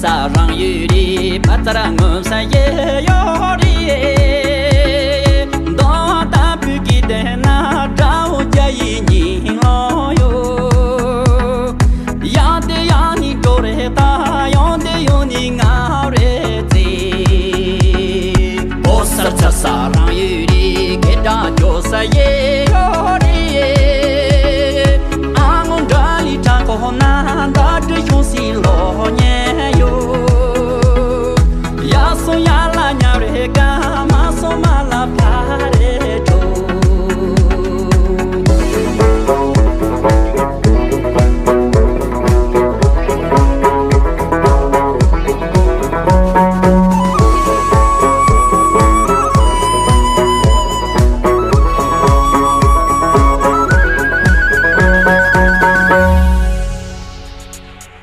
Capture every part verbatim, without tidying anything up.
ས་རང་ཡོད་རེད། བ་ཙར་ངོ་ས་ཡེ་ཡོད་རེད། མདོ་ལྟ་བུ་གི་དེ་ན་དགྲ་བོ་རྒྱ་ཡི་ཉིན་ལོ་ཡོད། ཡང་དེ་ཡང་ནི་འགྲོ་རེད་ད། ཡང་དེ་ཡང་ནི་ང་རེད་ཙེ། ཨོ་སར་ཚར་ས་རང་ཡོད་རེད། སྐད་གྲགས་རྒྱོ་ས་ཡེ་ཡོད་རེད། ཨ་ངོ་འདྲ་ལི་དྲ་ཁོ་ན་ད་དྲི་ཤོང་སི་ལོ་ཉེ་ཡོད། ཡ་སོ་ཡ་ལ་ཉ་རེ་ག་མ་སོ་མ་ལ་ཕ་རེ་གྲོ།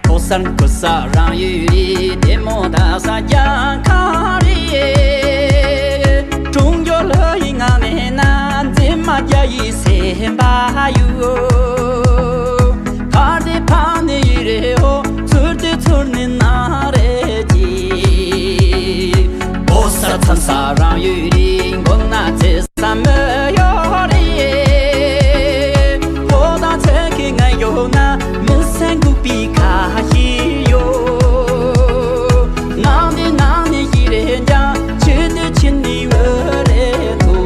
ཕོ་གསར་ཁོ་ས་རང་ཡོད་རེད། དེ་མོ་ད་ས་རྒྱ་ཁ་རེད། གྲོང་ཁྱེར་ལྷ་ཡི་ངང་ནས་ན་འཛིན་མ་རྒྱ་ཡི་སེམས་པ་ཡོད། ཕར་དེ་ཕར་ནས་ཡི་རེད་ཨོ། ཚུར་དེ་ཚུར་ནས་ན་རེད་ཀྱི། ཨོ་ས་མཚམས་ས་རང་ཡོད་རེད། མགོ་ན་ཚེ་ས་མོ་ཡོད་རེད། ཕོ་དང་ཚེ་གི་ང་ཡོད་ན་མི་སེམས་འགུག་པའི་ཁ་ཞིག་ཡོད། ནང་དེ་ནང་ནས་ཞིག་རེད་ཀྱང་ཆེ་དེ་ཆེ་ནི་བོ་རེད་འདུག།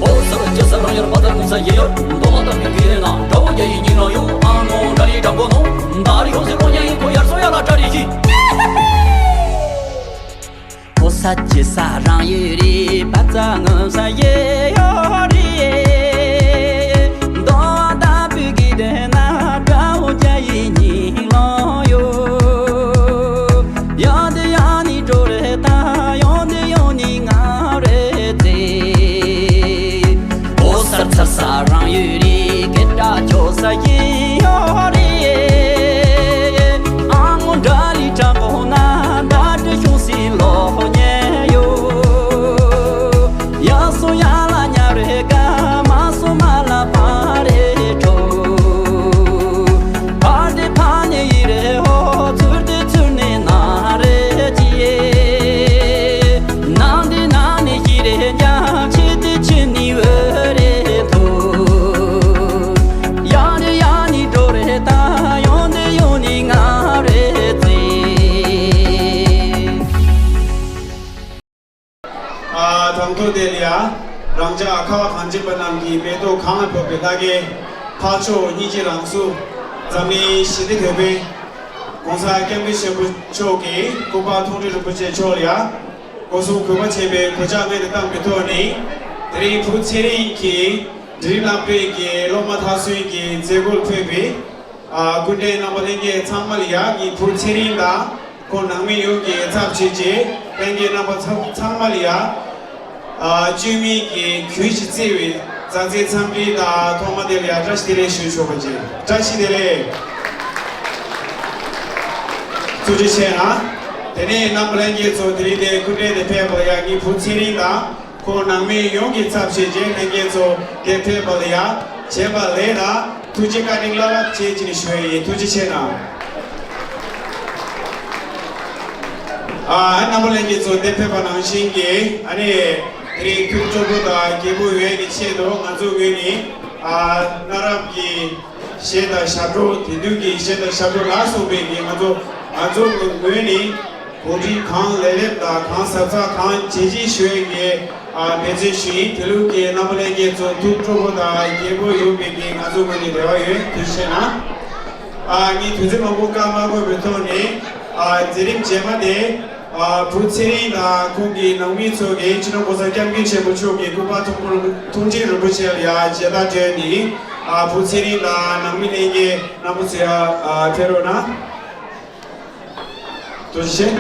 ཨོ་ས་ར་ཇ་ས་རང་ཡར་བ་དར་ངོ་ས་ཡེ་ཡོད། མདོ་མ་དར་མི་གི་རེ་ན་དགྲ་བོ་རྒྱ་ཡི་ཉིན་ལ་ཡོད། ཨ་ནོ་འདྲ་ལི་དྲང་པོ་ནོ། འདར་ཡོང་སེ་ལོ་ཉ་ཡིན་ཁོ་ཡར་སོ་ཡ་ལ་གྲ་རི་ཞི། ཨོ་ས་ཇི་ས་རང་ཡོད་རེད། བ་ཙ་ངོ་ས་ཡེ་ཡོད་རེད། མདོ་མ་དར་བུ་གི་རེ་ན་དགྲ་བོ་རྒྱ་ཡི་ཉིན་ལ་ཡོད། ཡང་དེ་ཡང་ནི་འགྲོ་རེ་ད། ཡང་དེ་ཡང་ནི་ང་རེ་ཙེ། ཨོ་སར་ཚར་ས་རང་ཡོད་རེད། སྐད་གྲགས་ཆོག་ས་ཡིན་ཡོད་རེད། ཨ་ངོ་འདྲ་ལི་དྲང་པོ་ན་ད་དྲི་ཤོང་སི་ལོ་ཉེ་ཡོད། ཡ་སོ་ཡ་ལ་ཉ་རེ་ག་མ་སོ་མ་ལ་ཕ་རེ་གྲོ། ཕར་དེ་ཕར་ནས་ཡི་རེ་ཧོ། ཚུར་དེ་ཚུར་ནས་ན་རེ་ཅི། ནང་དེ་ནང་ནས་ཞི་རེ་ཀྱང་ཕྱི་དེ་ཕྱི་ནས་འོད་རེ་ཐོ། ཡང་དེ་ཡང་ནས་འགྲོ་རེ་ད། ཡང་དེ་ཡང་ནས་ང་རེ་ཙེ། ཨ་དང་ཐོག་དེ་ལ་ཡ། རང་ཅག་ཁ་བ་གངས་ཅན་པ་རྣམས་ཀྱི་མེ་ཏོག་གང་ལ་ཕོག་པའི་ལྷ་སྐལ། འཕགས་མཆོག་སྙིང་རྗེ་རང་གཟུགས། འཛམ་གླིང་ཞི་བདེ་དོན་ཕན། ༸གོང་ས་༸སྐྱབས་མགོན་ཆེན་པོ་མཆོག་གི་སྐུ་པར་མཐོང་གྲོལ་རིན་པོ་ཆེ་མཆོག་ལ་ཡ། སྒོ་གསུམ་གུས་པ་ཆེན་པོས་གུས་ཕྱག་སྔོན་དུ་བཏང་བའི་ཐོག་ནས། དེ་རིང་བུ་ཚེ་རིང་གིས་འབྲིང་རིམ་སློབ་གྲྭའི་སློབ་མ་མཐར་སོན་གྱི་མཛད་སྒོར་ཕེབས་པའི། ཨ་སྐུ་མགྲོན་རྣམ་པ་ལྷན་རྒྱས་ཚང་མ་ལ་ཡ། ངའི་བུ་ཚེ་རིང་དང་ཁོང་ནང་མི་ཡོངས་ཀྱི་ཚབ་བྱས་རྗེས་ལྷན་རྒྱས་རྣམ་པ་ཚང་ཚང་མ་ལ་ཡ། ཨ་བཅོས་མིན་གྱི་གུས་ཀྱིས་བརྩེ་བའི་མཛའ་བརྩེའི་འཚམས་འདྲི་དང་ཐོག་མ་དེ་ལ་ཡ་བཀྲ་ཤིས་བདེ་ལེགས་ཞུ་ཆོག་པ་བྱེད། བཀྲ་ཤིས་བདེ་ལེགས། ཐུགས་རྗེ་ཆེ་གནང་། དེ་ནས་རྣམ་པ་ལྷན་རྒྱས་ཚོ་དེ་རིང་འདིར་སྐུ་མགྲོན་དུ་ཕེབས་པར་ཡ། ངའི་བུ་ཚེ་རིང་དང་ཁོང་ནང་མི་ཡོངས་ཀྱི་ཚབ་བྱས་རྗེས་ལྷན་རྒྱས་ཚོ་འདིར་ཕེབས་པ་ལ་ཡ། བྱས་པ་ལེགས་དང་ཐུགས་རྗེ་བཀའ་དྲིན་བླ་ལྷག་བྱེད་ཅེས་ཞུ་ཡ་ཡིན། ཐུགས་རྗེ་ཆེ་གནང་། ཨ་རྣམ་པ་ལྷན་རྒྱས་ཚོ་འདིར་ཕེབས་པ་ནང་བཞིན་གྱི་ཨ་ནི་དེ་རིང་ཐུགས་སྤྲོ་པོ་དང་སྐྱིད་པོ་ཡོང་བའི་ཆེད་དུ་ང་ཚོ་ངོས་ནས་ཨ་གནའ་རབས་ཀྱི་གཞས་དང་ཞབས་བྲོ། དེང་དུས་ཀྱི་གཞས་དང་ཞབས་བྲོ་ལ་སོགས་པའི་གི་ང་ཚོ་ང་ཚོ་ངོས་ནས་གོ་སྒྲིག་གང་ལེགས་ལེགས་དང་གང་གཟབ་གཟབ་གང་བྱས་རྗེས་ཞུ་ཡས་ཀྱི་ཨ་འབད་བརྩོན་ཞུ་ཡིན། དེ་ལུགས་ཀྱི་རྣམ་པ་ལྷན་རྒྱས་ཚོ་ཐུགས་སྤྲོ་པོ་དང་སྐྱིད་པོ་ཡོང་བའི་གི་ང་ཚོ་ངོས་ནས་རེ་བ་ཡོད། ཐུགས་རྗེ་ཆེ་གནང་། ཨ་ངས་དུས་ཚོད་མང་པོ་བཀག་མ་དགོས་པའི་ཐོག་ནས་ཨ་མཛད་རིམ་རྗེས་མ་དེ་ཨ་བུ་ཚེ་རིང་དང་ཁོང་གི་ནང་མི་ཚོ་གིས་སྤྱི་ནོར་༸གོང་ས་༸སྐྱབས་མགོན་ཆེན་པོ་མཆོག་གི་སྐུ་པར་མཐོང་གྲོལ་མཐོང་གྲོལ་རིན་པོ་ཆེ་ལ་ཡ་མཇལ་དར་སྤྲད་ནས་ཨ་བུ་ཚེ་རིང་དང་ནང་མི་ལྷན་རྒྱས་རྣམ་པ་ཚོ་ཡ་ཨ་ཕེབས་རོགས་གནང་། ཐུགས་རྗེ་ཆེ།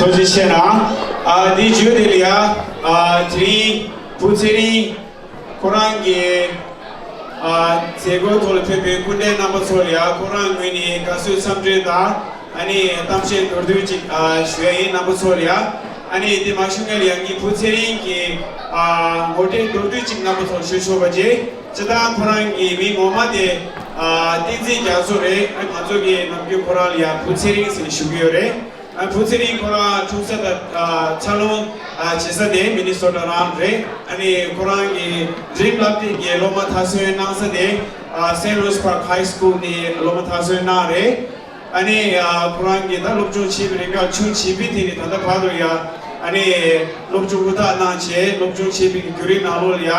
ཐུགས་རྗེ་ཆེ་གནང་། ཨ་འདི་བརྗོད་དེ་ལ་ཡ། ཨ་དེ་རིང་བུ་ཚེ་རིང་ཁོ་རང་གི་ཨ་མཛད་སྒོའི་ཐོག་ལ་ཕེབས་པའི་སྐུ་མགྲོན་རྣམ་པ་ཚོ་ལ་ཡ་ཁོ་རང་ངོས་ནས་དགའ་བསུའི་འཚམས་འདྲི་དང་ཨ་ནི་གཏམ་བཤད་མདོར་བསྡུས་ཅིག་ཨ་ཞུ་ཡ་ཡིན། རྣམ་པ་ཚོ་ལ་ཡ། ཨ་ནི་དེ་མ་ཞུ་སྔོན་ལ་ཡ་ངས་བུ་ཚེ་རིང་གི་ཨ་ངོ་སྤྲོད་མདོར་བསྡུས་ཅིག་རྣམ་པ་ཚོར་ཞུ་ཆོག་པ་བྱས། སྤྱིར་བཏང་ཁོ་རང་གི་མིང་ངོ་མ་དེ་ཨ་བསྟན་འཛིན་རྒྱ་མཚོ་རེད། ཨ་ང་ཚོ་གི་ནམ་རྒྱུན་ཁོ་རང་ལ་ཡ་བུ་ཚེ་རིང་ཟེར་ནས་ཞུ་གི་ཡོད་རེད། ཨ་བུ་ཚེ་རིང་ཁོ་རང་འཁྲུངས་ས་དང་ཨ་འཚར་ལོངས་ཨ་བྱེད་ས་དེ་མི་ནི་སོ་ཊ་རང་རེད། ཨ་ནི་ཁོ་རང་གི་འབྲིང་རིམ་སློབ་གྲྭའི་གི་སློབ་མ་མཐར་སོན་གནང་ས་དེ་ཨ་Saint Louis Park High School ནས་སློབ་མ་མཐར་སོན་གནང་རེད། ཨ་ནི་ཨ་ཁོ་རང་གིས་ད་སློབ་སྦྱོང་བྱེད་པའི་རིང་ག་ཆུང་བྱིས་པའི་དེ་ནས་ད་ལྟ་བར་དུ་ཡ་ཨ་ནི་སློབ་སྦྱོང་ཧུར་ཐག་གནང་བྱས། སློབ་སྦྱོང་བྱེད་པའི་གི་བརྒྱུད་རིམ་ནང་ལོགས་ལ་ཡ་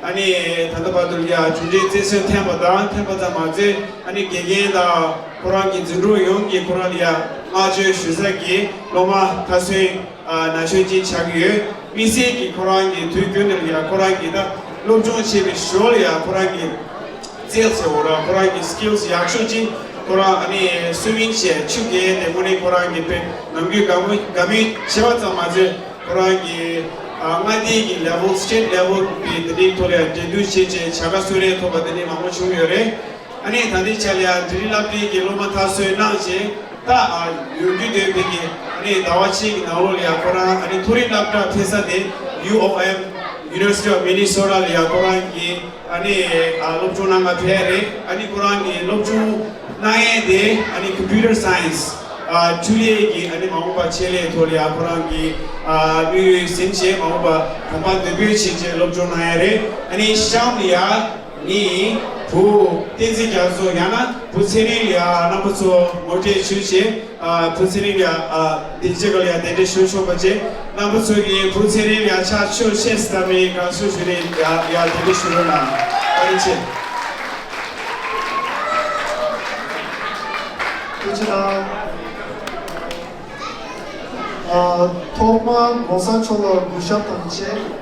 ཨ་ནི་ད་ལྟ་བར་དུ་ཡ་གྲུབ་འབྲས་རྩེར་སོན་ཐོན་པ་དང་། ཐོན་པ་ཙམ་མ་ཟད་ཨ་ནི་དགེ་རྒན་དང་ཁོ་རང་གི་འཛིན་གྲོགས་ཡོངས་ཀྱིས་ཁོ་རང་ལ་ཡ་བསྔགས་བརྗོད་ཞུ་ས་གི་སློབ་མ་མཐར་སོན་ཨ་ན་གཞོན་ཅིག་ཆགས་ཀྱི་ཡོད། དམིགས་བསལ་གྱིས་ཁོ་རང་གི་དུས་རྒྱུན་དུ་ལ་ཡ་ཁོ་རང་གིས་ད་སློབ་སྦྱོང་བྱེད་པའི་ཞོར་ལ་ཡ་ཁོ་རང་གི་རྩལ་ཟེར་བ་ར་ཁོ་རང་གི་skills ཡག་ཤོས་ཅིག་ཁོ་རང་ཨ་ནི་swimming བྱས། ཆུ་རྐྱལ་དེ་དངོས་གནས་ཁོ་རང་གི་དཔེ་ནམ་རྒྱུན་དགའ་མོས་དགའ་མོས་བྱེད་པ་ཙམ་མ་ཟད་ཁོ་རང་གི་ཨ་མངའ་སྡེ་གི་level, state level གི་དེ་འདྲའི་ཐོག་ལ་ཡང་འགྲན་བསྡུར་བྱས་བྱས་བྱ་དགའ་གསོལ་རས་ཐོབ་པ་དེ་འདྲའི་མང་པོ་བྱུང་ཡོད་རེད། ཨ་ནི་ད་ལྟའི་ཆ་ལ་ཡང་འབྲིང་རིམ་སློབ་གྲྭའི་གི་སློབ་མ་མཐར་སོན་གནང་བྱས། ད་ཨ་ཡོང་རྒྱུ་འདོད་པའི་གི་ཨ་ནི་ཟླ་བ་གཅིག་གི་ནང་ལོགས་ལ་ཡང་ཁོ་རང་ཨ་ནི་མཐོ་རིམ་སློབ་གྲྭ་ཕེབས་ས་དེ་U O M, University of Minnesota ལ་ཡང་ཁོ་རང་གི་ཨ་ནི་ཨ་སློབ་སྦྱོང་གནང་ག་ཕེབས་རེད། ཨ་ནི་ཁོ་རང་གི་སློབ་སྦྱོང་གནང་ཡས་དེ་ཨ་ནི་computer science ཨ་འཕྲུལ་ལས་ཀྱི་ཨ་ནི་མ་འོངས་པ་ཆེད་ལས་ཐོག་ལ་ཡང་ཁོ་རང་གི་ཨ་དམིགས་ཡུལ་ཟིན་བྱས་མ་འོངས་པ་གོམ་པ་མདུན་སྤོས་བྱེད་ཆེད་སློབ་སྦྱོང་གནང་ཡས་རེད། ཨ་ནི་གཤམ་ལ་ཡང་ངས་བུ་བསྟན་འཛིན་རྒྱ་མཚོ་ཡང་ན་བུ་ཚེ་རིང་ལ་ཡང་རྣམ་པ་ཚོ་ངོ་སྤྲོད་ཞུས་བྱས། ཨ་བུ་ཚེ་རིང་ལ་ཡང་ཨ་དེ་རྗེས་ཀ་ལ་ཡང་གདན་འདྲེན་ཞུ་ཆོག་པ་བྱས། རྣམ་པ་ཚོ་གིས་བུ་ཚེ་རིང་ལ་ཡང་ཕྱག་ཕྱོགས་ཆེ་ཙམ་ནས་དགའ་བསུ་ཞུ་རེས་ཡང་ཡང་གདན་འདྲེན་ཞུ་རོགས་གནང་། བཀའ་དྲིན་ཆེ། ཐུགས་རྗེ་གནང་། ཨ་ཐོག་མར་༸གོང་ས་མཆོག་ལ་གུས་ཞབས་དང་བཅས།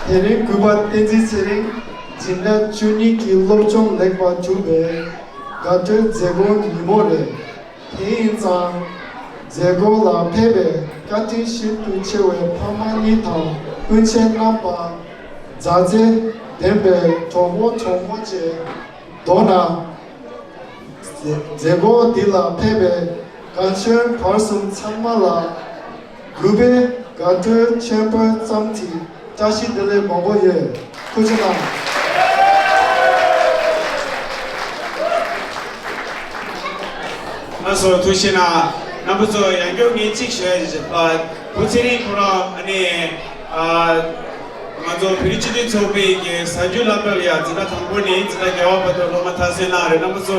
དེ་རིང་གུས་པ་བསྟན་འཛིན་ཚེ་རིང་འཛིན་གྲྭ་བཅུ་གཉིས་ཀྱི་སློབ་སྦྱོང་ལེགས་པར་གྲུབ་པའི་དགའ་སྤྲོའི་མཛད་སྒོ་ཉིན་མོ་རེད། དེ་ཡིན་ཙང་། མཛད་སྒོ་ལ་ཕེབས་པའི་བཀའ་དྲིན་ཤིན་ཏུ་ཆེ་བའི་ཕ་མ་གཉིས་དང་སྤུན་མཆེད་རྣམ་པ། མཛའ་བརྩེ་ལྡན་པའི་གྲོགས་པོ་གྲོགས་མོ་བཅས། མདོར་ན། མཛད་སྒོ་འདི་ལ་ཕེབས་པའི་རྒན་གཞོན་བར་གསུམ་ཚང་མ་ལ། གུས་པས་དགའ་སྤྲོའི་མཆོད་འབོད་ཙམ་གྱིས་བཀྲ་ཤིས་བདེ་ལེགས་མང་པོ་ཡོད། ཐུགས་རྗེ་གནང་། ལགས་སོ། ཐུགས་རྗེ་གནང་། རྣམ་པ་ཚོ་ཡང་བསྐྱར་ངས་གཅིག་ཞུ་ཡ་ཞིག་བྱེད་པ། བུ་ཚེ་རིང་ཁོ་རང་ཨ་ནི་ཨ་ང་ཚོ་བོད་རིགས་སྤྱི་མཐུན་ཚོགས་པའི་གི་གཟའ་མཇུག་སློབ་གྲྭ་ལ་ཡང་འཛིན་གྲྭ་དང་པོ་ནས་འཛིན་གྲྭ་བརྒྱད་པ་བར་དུ་སློབ་མ་མཐར་སོན་གནང་རེད། རྣམ་པ་ཚོ་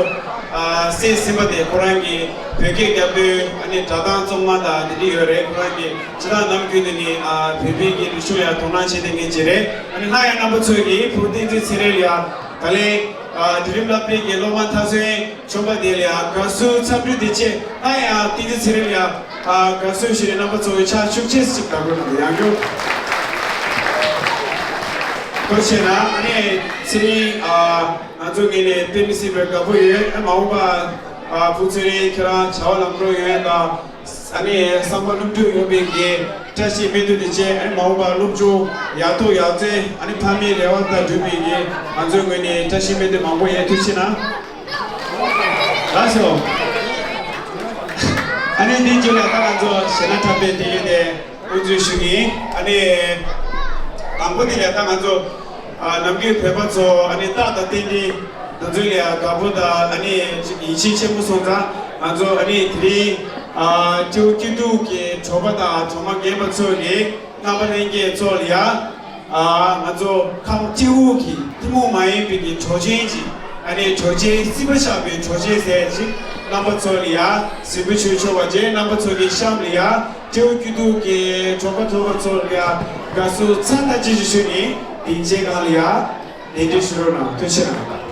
ཨ་གསན་ཟིན་པ་དེ་ཁོ་རང་གི་བོད་སྐད་རྒྱབ་དོན་ཨ་ནི་སྒྲ་གདངས་གཙང་མ་དང་དེ་འདྲ་ཡོད་རེད། ཁོ་རང་གི་སྤྱིར་བཏང་ནམ་རྒྱུན་དུ་ནི་ཨ་བོད་པའི་གི་རིག་གཞུང་ལ་ཡང་དོ་སྣང་བྱེད་མཁན་ཅིག་རེད། ཨ་ནི་སླར་ཡང་རྣམ་པ་ཚོས་ཀྱིས་བུ་བསྟན་འཛིན་ཚེ་རིང་ལ་ཡང་ད་ལན་ཨ་འབྲིང་རིམ་སློབ་གྲྭའི་གི་སློབ་མ་མཐར་སོན་བྱུང་བ་དེ་ལ་ཡང་དགའ་བསུའི་འཚམས་འདྲི་དེ་བཅས། སླར་ཡང་བསྟན་འཛིན་ཚེ་རིང་ལ་ཡང་ཨ་དགའ་བསུ་ཞུ་རེས། རྣམ་པ་ཚོ་ཕྱག་ཤུགས་ཆེ་ཞིག་བརྡབ་རོགས་གནང་། ཡང་བསྐྱར་ཐུགས་རྗེ་གནང་། ཨ་ནི་ཚེ་རིང་ཨ་ང་ཚོ་ངོས་ནས་དཔེ་མི་སྲིད་པའི་དགའ་པོ་ཡོད། ཨ་མ་འོངས་པ་ཨ་བུ་ཚེ་རིང་ཁྱེད་རང་བྱ་བ་ལམ་འགྲོ་ཡོང་ཡ་དང་། ཨ་ནི་བསམ་པ་ལྷུན་གྲུབ་ཡོང་བའི་གི་བཀྲ་ཤིས་སྨོན་འདུན་དེ་བཅས། ཨ་ནི་མ་འོངས་པ་སློབ་སྦྱོང་ཡག་ཐོག་ཡག་བརྩེགས། ཨ་ནི་ཕ་མའི་རེ་བ་དང་འགྲུབ་པའི་གི་ང་ཚོའི་ངོས་ནས་བཀྲ་ཤིས་སྨོན་འདུན་མང་པོ་ཡོད། ཐུགས་རྗེ་གནང་། ལགས་སོ། ཨ་ནི་འདི་རྗེས་ལ་ད་ང་ཚོ་གཞས་སྣ་འཁྲབ་པའི་དེ་ཡོད་དེ། དབུ་འཛུགས་ཞུ་གི་ཡིན། ཨ་ནི་དང་པོ་དེ་ལས་ད་ང་ཚོ་ཨ་ནམ་རྒྱུན་བོད་པ་ཚོ་ཨ་ནི་རྟགས་དང་རྟེན་འབྲེལ་ང་ཚོའི་ལས་དགའ་པོ་དང་ཨ་ནི་ཡིད་ཆེས་ཆེན་པོ་སོང་ཙང་། ང་ཚོ་ཨ་ནི་དེ་རིང་ཨ་སྤྲེའུ་སྐྱིད་སྡུག་གི་གྲོགས་པ་དང་གྲོགས་མ་རྒན་པ་ཚོ་ལས་རྣམ་པ་ལྷན་རྒྱས་ཚོ་ལ་ཡ། ཨ་ང་ཚོ་ཁམས་སྤྲེའུ་གི་ཐུན་མོང་མ་ཡིན་པའི་གི་གྲོགས་ཆེན་ཅིག་ཨ་ནི་གྲོགས་ཆེན་སྲིད་པ་ཆགས་པའི་གྲོགས་ཆེན་ཟེར་ཅིག་རྣམ་པ་ཚོ་ལ་ཡ་གཟིགས་འབུལ་ཞུ་ཆོག་པ་བྱས། རྣམ་པ་ཚོ་གི་གཤམ་ལ་ཡ། སྤྲེའུ་སྐྱིད་སྡུག་གི་གྲོགས་པ་གྲོགས་མོ་ཚོ་ལ་ཡ་དགའ་བསུ་ཚ་ཐག་ཆད་ཅིག་ཞུས་ནས་སྡིངས་ཆའི་སྒང་ལ་ཡ་གདན་འདྲེན་ཞུ་རོགས་གནང་། ཐུགས་རྗེ་གནང་།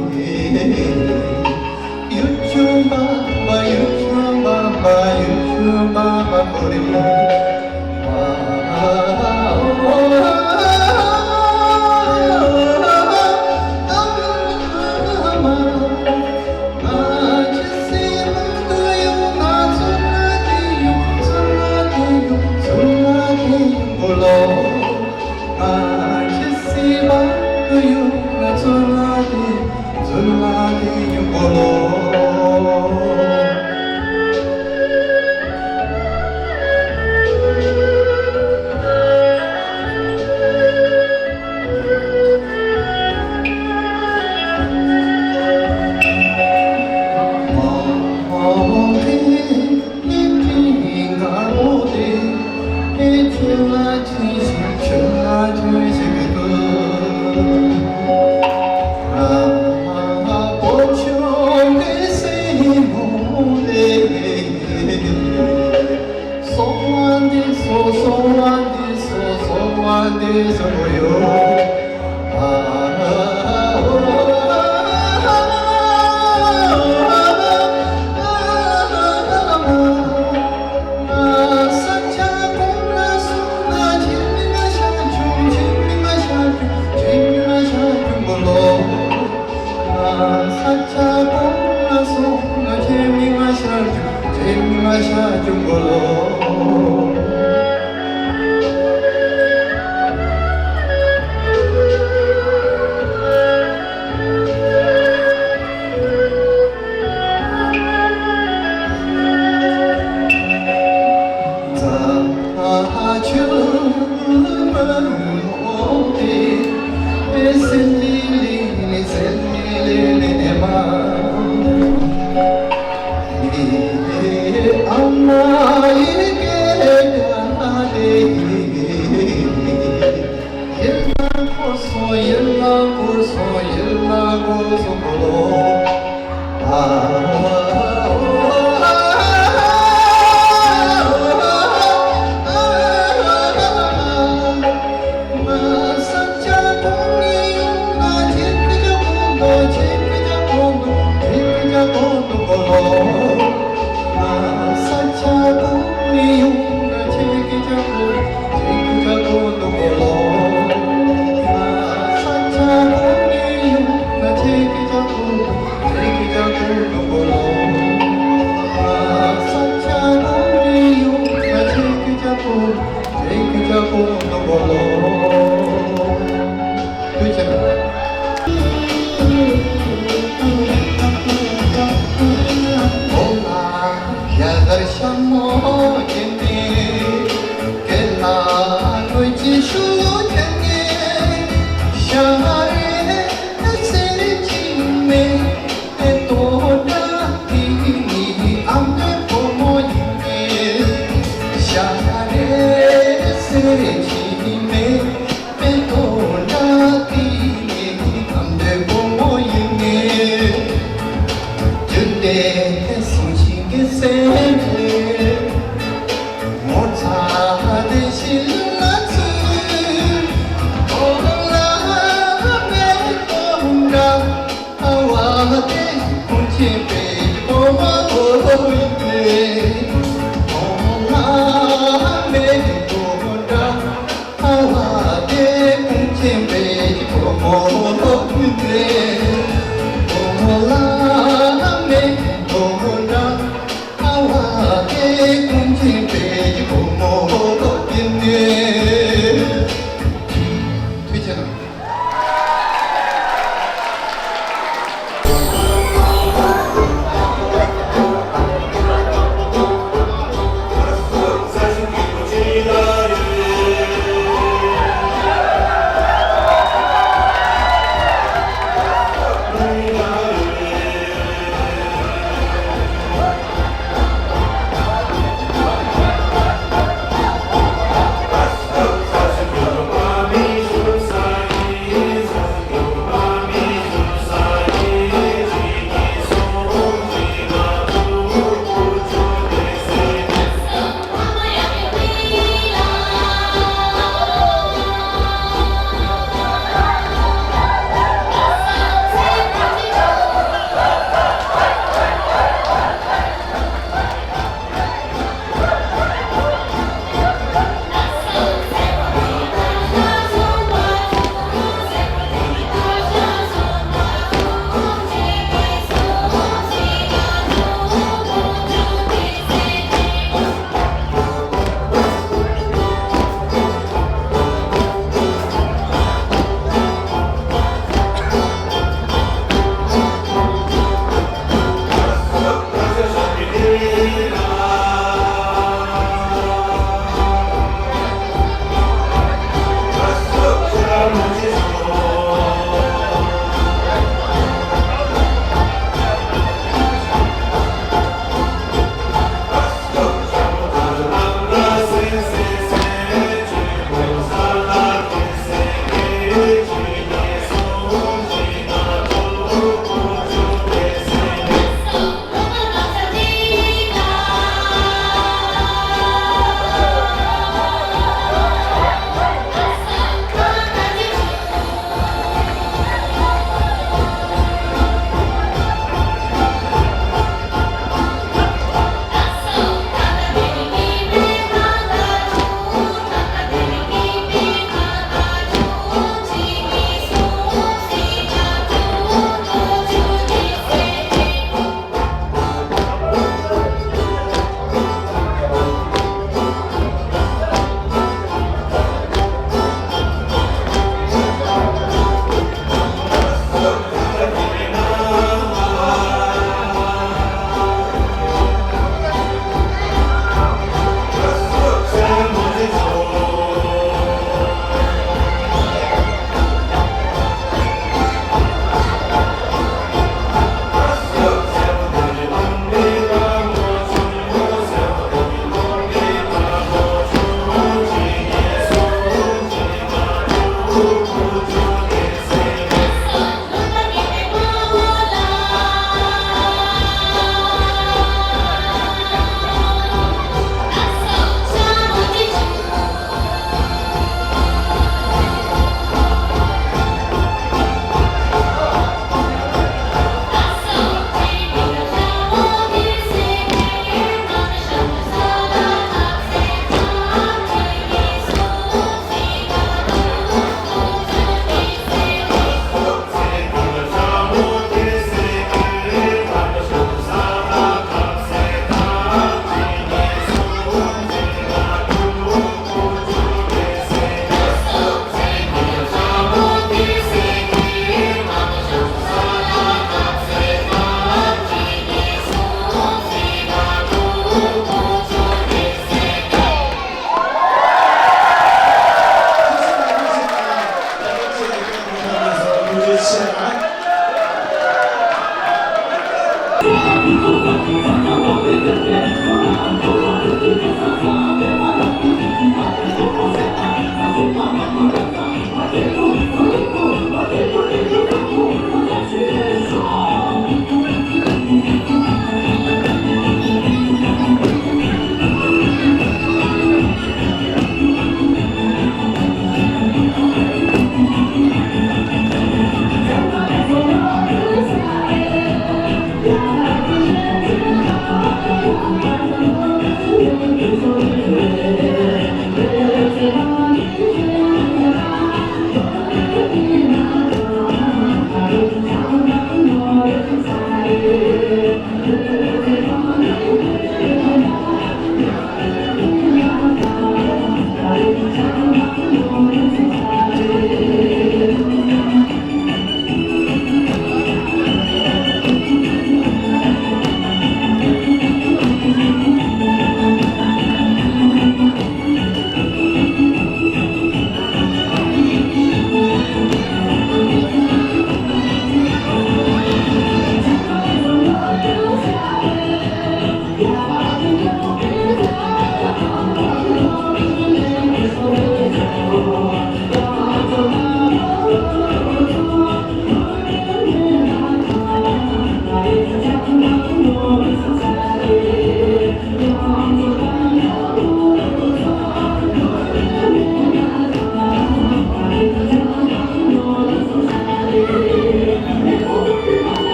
ཐུགས་རྗེ་གནང་།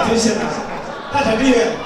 ཐུགས་རྗེ་ཆེ། ད་གྲ་སྒྲིག་ཡོད།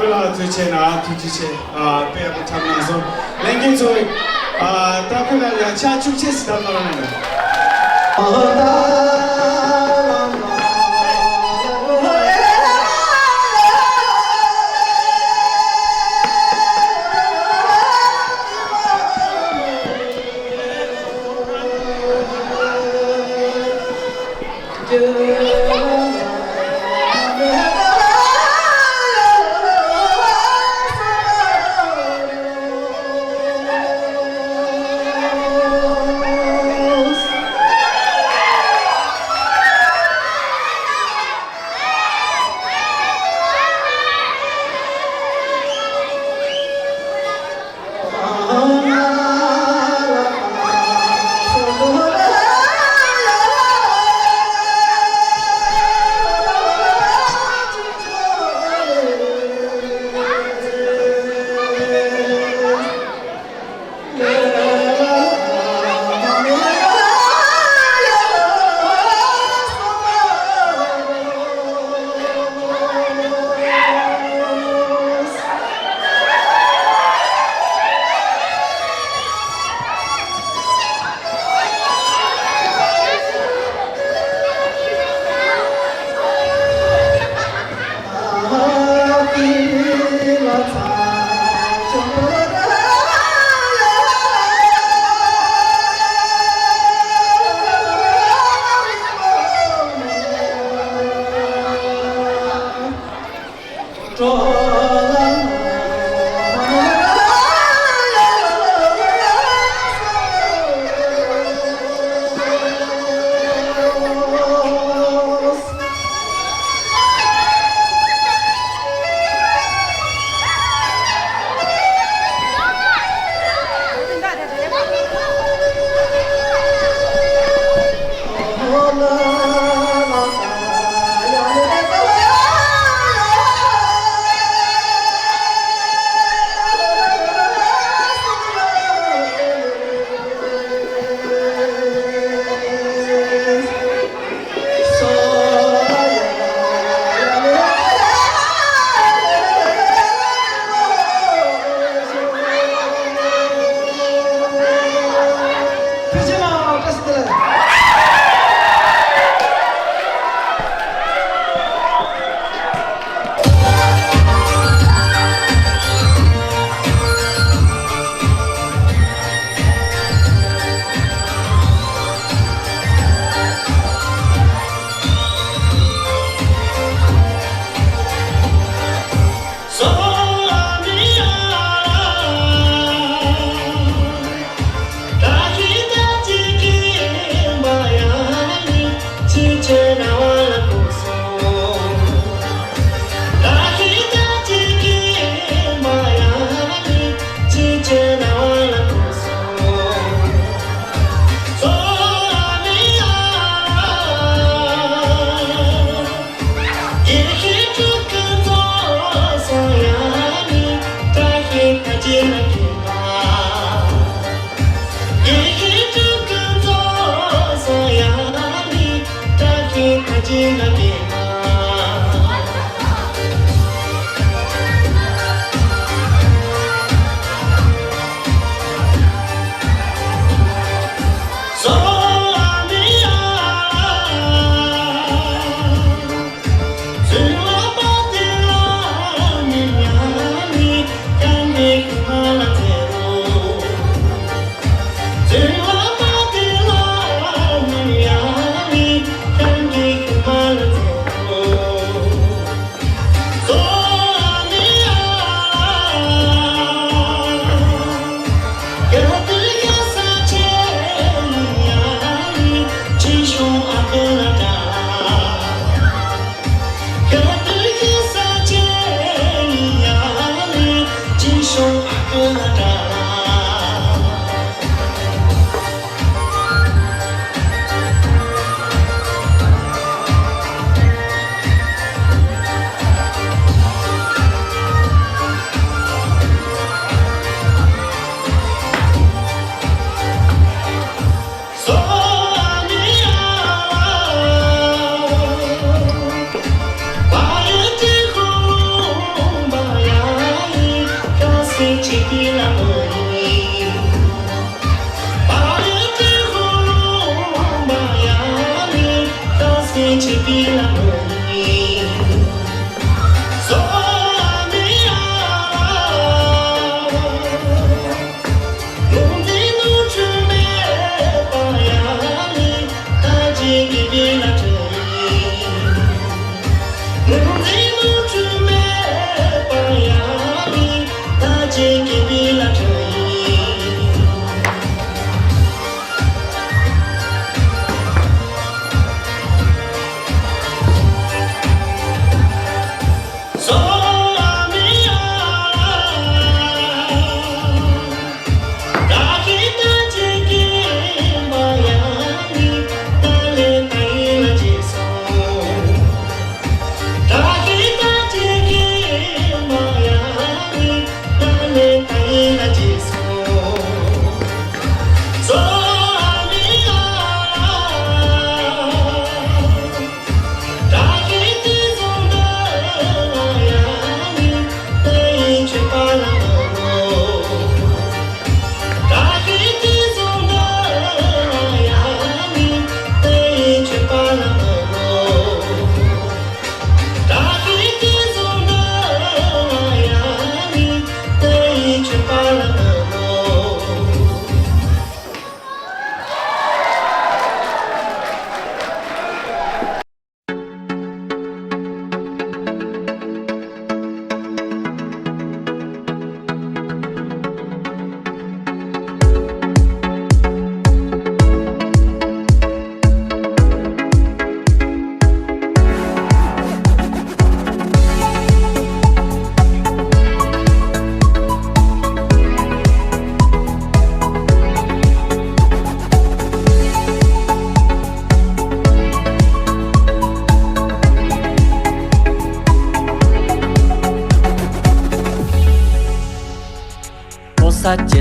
ལ་གཙོས་བྱས་ན་ཐུགས་རྗེ་ཆེ། ཨ་དཔེ་ཡག་པོ་འཁྲབ་གནང་སོང་། ལྷན་རྒྱས་ཚོ། ཨ་ད་ཁོ་ལ་ཡ་ཆ་བཅུ་ཆེ་སི་ད་ད་ལ་ན་ཡོད།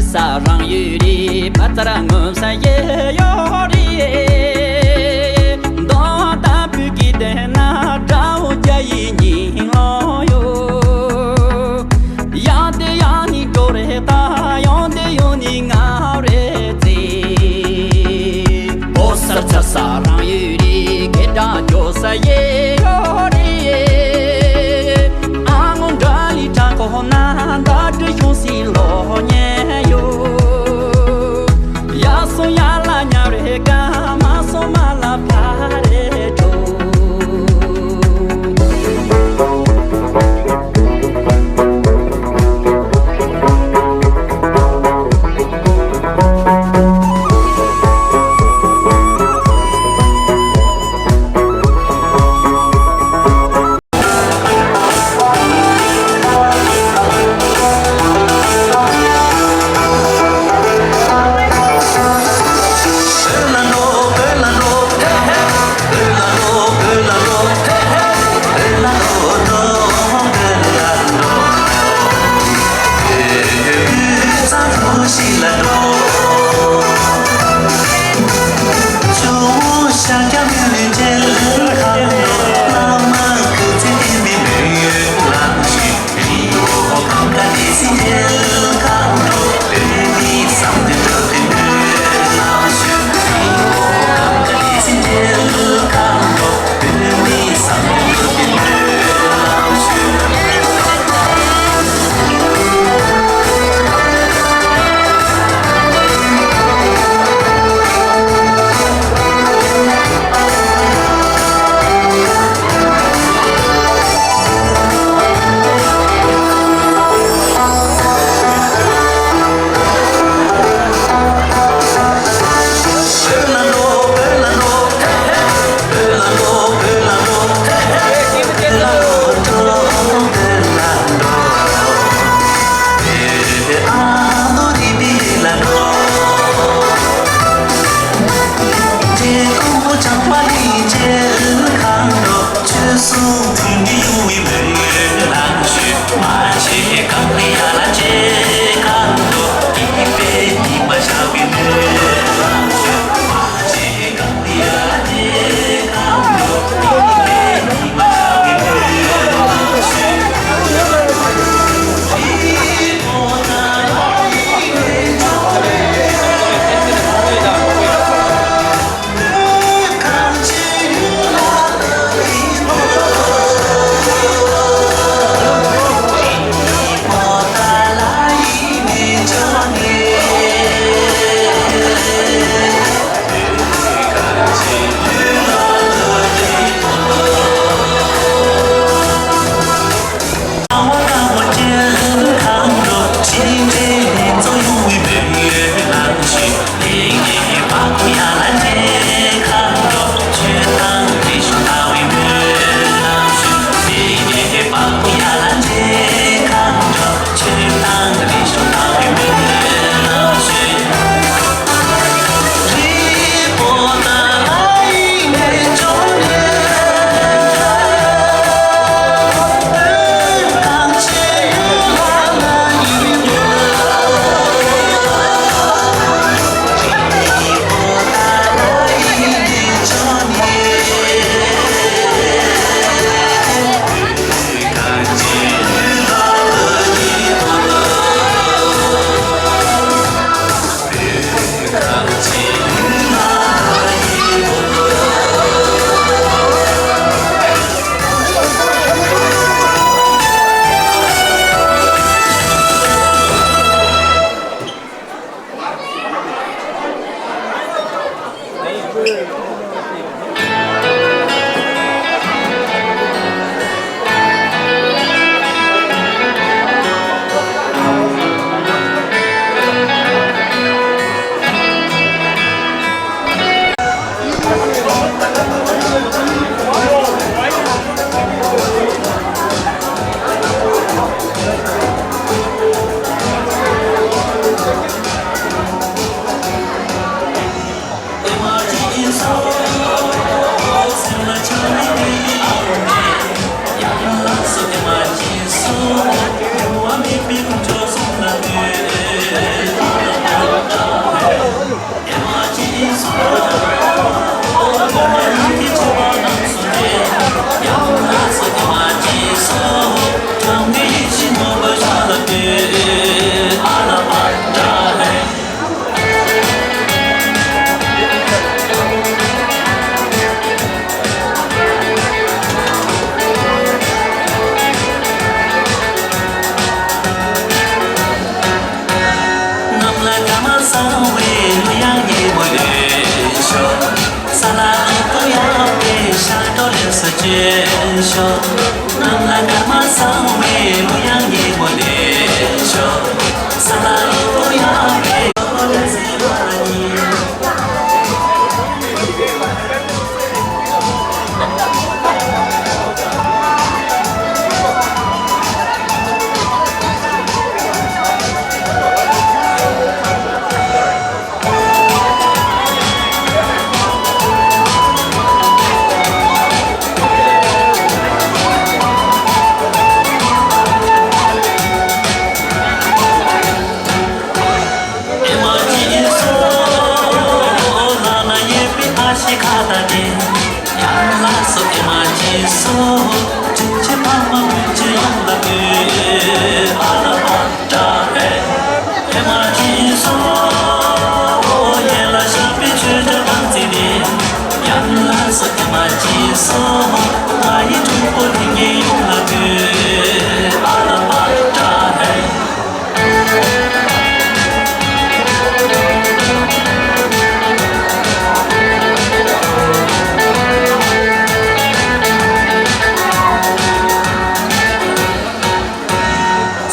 ས་རང་ཡོད་རེད། བ་ཙར་ངོ་ས་ཡེ་ཡོད་རེད། མདོ་དང་བོད་ཀྱི་དེ་ན་དགྲ་བོ་རྒྱ་ཡི་ཉིན་ལོ་ཡོད། ཡང་དེ་ཡང་ནི་འགྲོ་རེད་ད། ཡང་དེ་ཡང་ནི་ང་རེད་ཙེ། བོད་སར་ཚ་ས་རང་ཡོད་རེད། སྐད་གྲགས་ཅོ་ས་ཡེ་ཡོད་རེད། ཨ་ངོ་འདྲ་ལི་དྲག་གོ་ན་ད་དྲི་ཤོང་སི་ལོ་ཉེ་ཡོད། ཡ་སོ་ཡ་ལ་ཉ་རེ་ག་མ་སོ་མ་ལ་ཕ་རེ་ཏོ།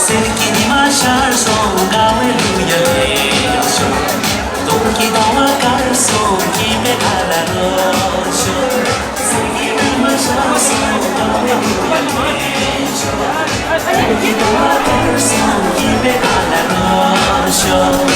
གསེར་གྱི་ཉི་མ་ཤར་སོང་། དགའ་བའི་གླུ་ཡང་ལེན་ཤོག་སྟོང་གི་སྡོང་བོ་དཀར་སོང་། སྐྱིད་པའི་ཁ་ལ་རོལ་ཤོག་གསེར་གྱི་ཉི་མ་ཤར་སོང་། དགའ་བའི་གླུ་ཡང་ལེན་ཤོག་སྟོང་གི་སྡོང་བོ་དཀར་སོང་། སྐྱིད་པའི་ཁ་ལ་རོལ་ཤོག་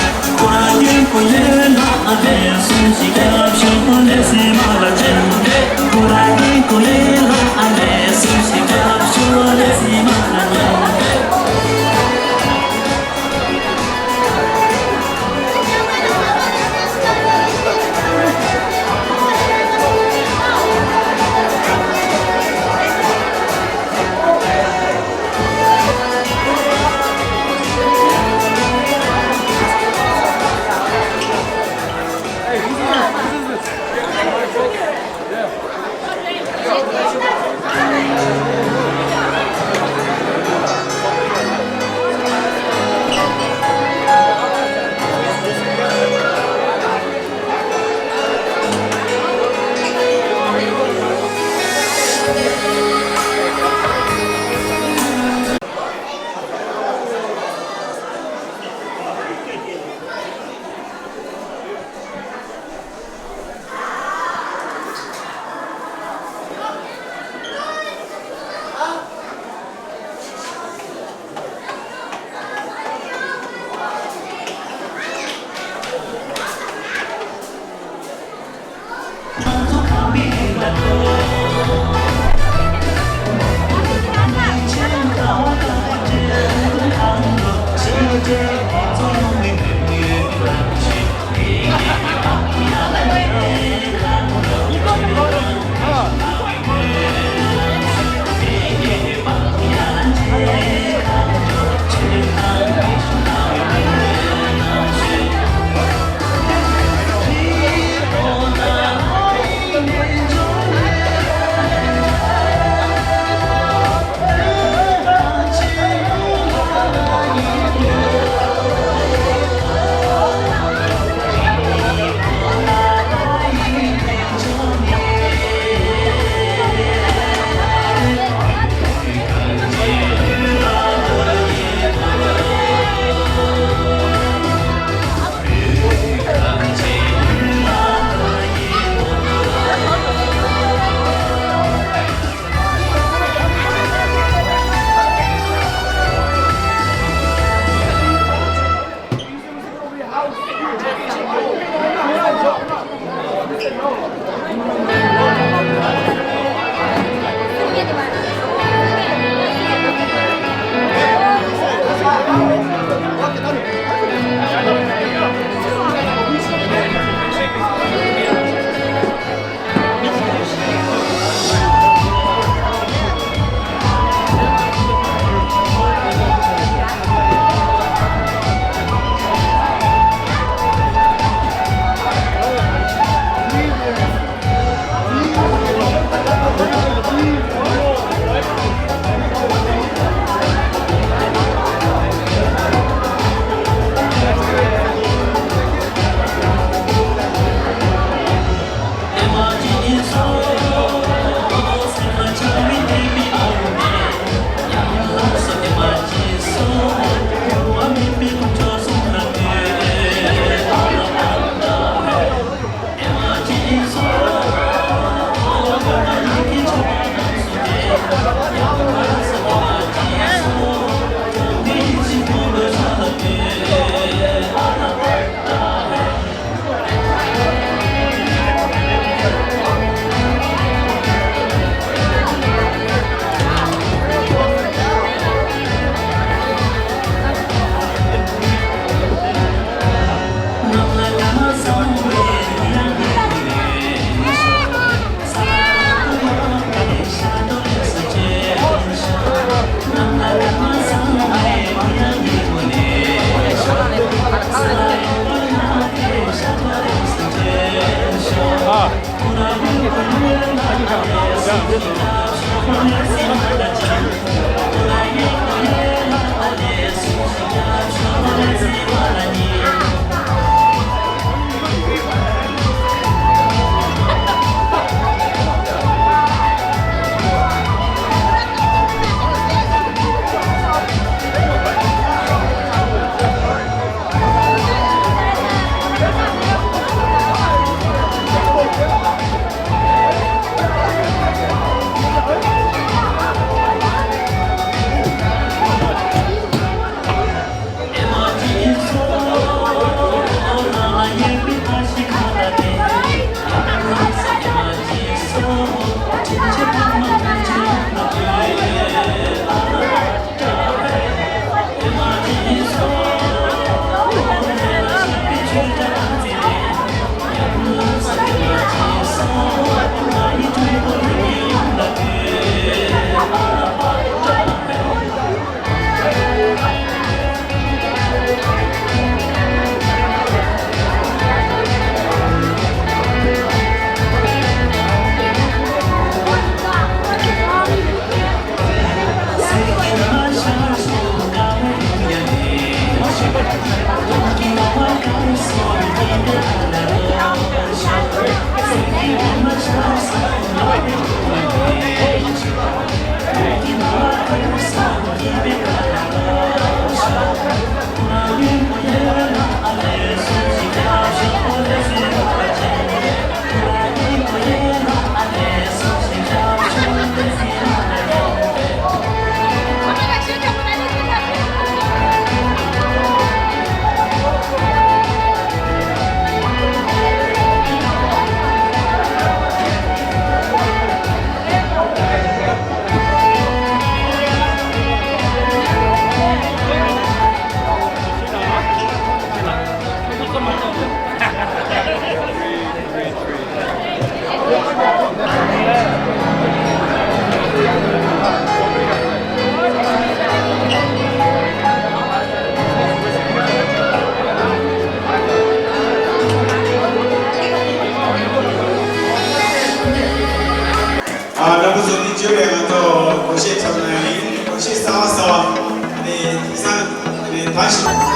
ཨ། རྣམ་པ་ཚོ་འདི་བརྗོད་པའི་ང་ཚོ་སྒོར་གཞས་འཁྲབ་ན་ཡིན། སྒོར་གཞས་གསར་བ་གསར་བ་ཨ་ནི་དེང་སང་ཨ་ནི་ད་ཞིག་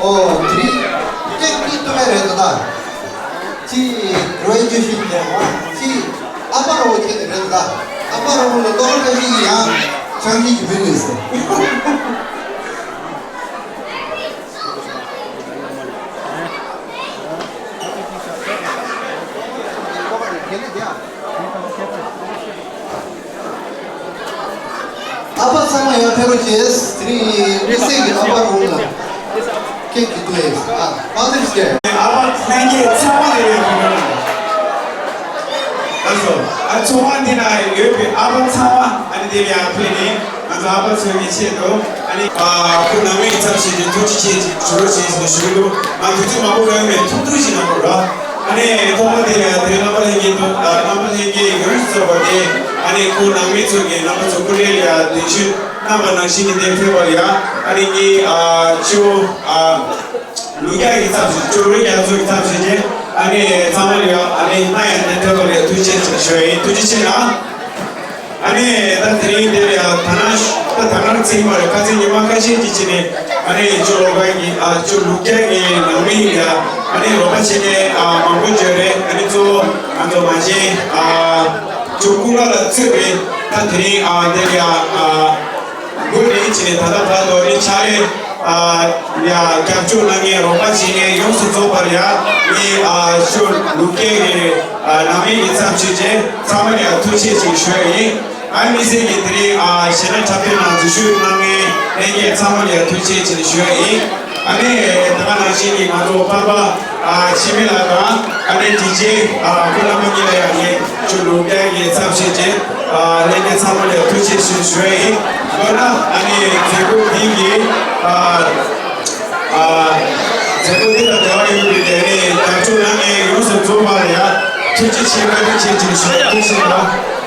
ཨོ། དེ་རིང་སྐད་ཀྱི་སྟོད་སྨད་རེད་ད། ཅི་རོའི་ཀྱི་ཤིག་རེད་བ། ཅི་ཨ་མ་རོ་ཁྱེད་རེད་ད། ཨ་མ་རོ་ལ་ཏོག་ཙམ་ཞིག་ཡང་ཆང་ཞིག་གི་བུ་ནས་སོ། ཨ་ཕ་ཚང་མ་ཡར་ཕེབས་རོགས་བྱེད། དེ་རིང་དམིགས་བསལ་གྱི་ཨ་ཕ་རོང་ལ་ཁྱེད་ཀྱི་ཐུགས་ཡིན། ཨ་ཕ་ཚང་མ་དེ་རིང་ཕེབས་རོགས། ཨ་ཚོ། ཨ་ཚོགས་ཁང་འདི་ན་ཡོད་པའི་ཨ་ཕ་ཚང་མ་ཨ་ནི་དེ་ལ་ཡར་ཕེབས་ནས་ང་ཚོ་ཨ་ཕ་ཚོའི་ཆེད་དུ་ཨ་ནི་ཨ་ཁོ་ནང་མིའི་ཚབ་བྱས་ཏེ་ཐུགས་རྗེ་ཆེ་ཞུ་རོགས་བྱེད་ཞེས་ཞུ་གི་འདུག་ང་དུས་ཚོད་མང་པོ་ལོན་མེད། ཐུང་ཐུང་ཞིག་གནང་རོགས། ཨ་ནི་ཐོག་མ་དེ་ལ་དེ་རྣམ་པ་ལྷན་རྒྱས་དང་རྣམ་པ་ལྷན་རྒྱས་ཡོངས་སུ་རྫོགས་པ་དེ་ཨ་ནི་ཁོ་ནང་མི་ཚོ་གི་རྣམ་པ་ཚོ་སྐུ་ལས་ལ་ཡ་གདན་ཞུ་གནང་བ་ནང་བཞིན་གྱི་དེ་ཕེབས་པ་ལ་ཡ་ཨ་ནི་ངའི་ཨ་ཅོ་ཨ་ལུག་རྒྱག་གི་ཚབ་ཞུས། ཅོ་རོ་རྒྱ་མཚོ་གི་ཚབ་ཞུས་ཏེ་ཨ་ནི་ཚང་མ་ལ་ཡ་ཨ་ནི་སྣང་ཡང་དེ་ཕེབས་པ་ལ་ཡ་ཐུགས་རྗེ་ཆེ་ཞུ་ཡ་ཡིན། ཐུགས་རྗེ་ཆེ་གནང་། ཨ་ནི་ད་དེ་རིང་འདིར་ཡང་ད་ནང་ད་ད་ནང་ཚིག་མ་རེད། ཁ་སང་ཉི་མ་ཁ་ཤས་ཀྱི་ཕྱི་ནས་ཨ་ནི་ཅོ་ལོ་ཀ་གི་ཨ་ཅོ་ལུག་རྒྱ་གི་ནང་མི་ཡིན་ཡ་ཨ་ནི་རོགས་པ་བྱེད་མཁན་ཨ་མང་པོ་བྱོས་རེད། ཨ་ནི་གཙོ་བོ་ང་ཚོ་མ་བྱན་ཨ་ཅོ་ཀུན་དགའ་ལགས་གཙོས་པའི་ད་དེ་རིང་ཨ་འདིར་ཡང་ཨ་འགོ་ནས་ཕྱི་ནས་ད་ལྟ་བར་དུ་ཨ་ནི་ཕྱག་ལས་ཨ་ཡ་རྒྱབ་སྐྱོར་གནང་མཁན་རོགས་པ་བྱེད་མཁན་ཡོངས་སུ་རྫོགས་པར་ཡ་ངས་ཨ་ཅོ་ལུག་རྒྱ་གི་ཨ་ནང་མི་ཡི་ཚབ་བྱས་བྱས་ཚང་མར་ཡང་ཐུགས་རྗེ་ཆེ་ཞུ་ཡ་ཡིན། ཨ་དམིགས་བསལ་གྱིས་དེ་རིང་ཨ་གཞས་སྣ་འཁྲབ་སྟོན་ནང་འཛུལ་ཞུགས་གནང་མཁན་ལྷན་རྒྱས་ཚང་མར་ཡང་ཐུགས་རྗེ་ཆེ་ཞུ་ཡ་ཡིན། ཨ་ནི་ད་ག་ནང་བཞིན་གྱི་ང་ཚོ་པར་པ་ཨ་འཆི་མེད་ལགས་དང་ཨ་ནི་ཌི་ཇེ་ཨ་ཀུན་ལེགས་མ་གཉིས་ལ་ཡང་ངས་ཅོ་ལུག་རྒྱ་གི་ཚབ་བྱས་བྱས་ཨ་ལྷན་རྒྱས་ཚང་མར་ཡང་ཐུགས་རྗེ་ཆེ་ཞུ་ཡ་ཡིན། མདོར་ན་ཨ་ནི་མཛད་སྒོ་འདི་གི་ཨ་ཨ་མཛད་སྒོ་འདི་དང་འབྲེལ་བ་ཡོད་པའི་ལས་རིགས་རྒྱབ་སྐྱོར་གནང་མཁན་ཡོངས་སུ་རྫོགས་པ་ལ་ཡང་ཐུགས་རྗེ་ཆེ་བཀའ་དྲིན་ཆེ་ཞུ་ཡ་ཡིན། ཐུགས་རྗེ་ཆེ་གནང་།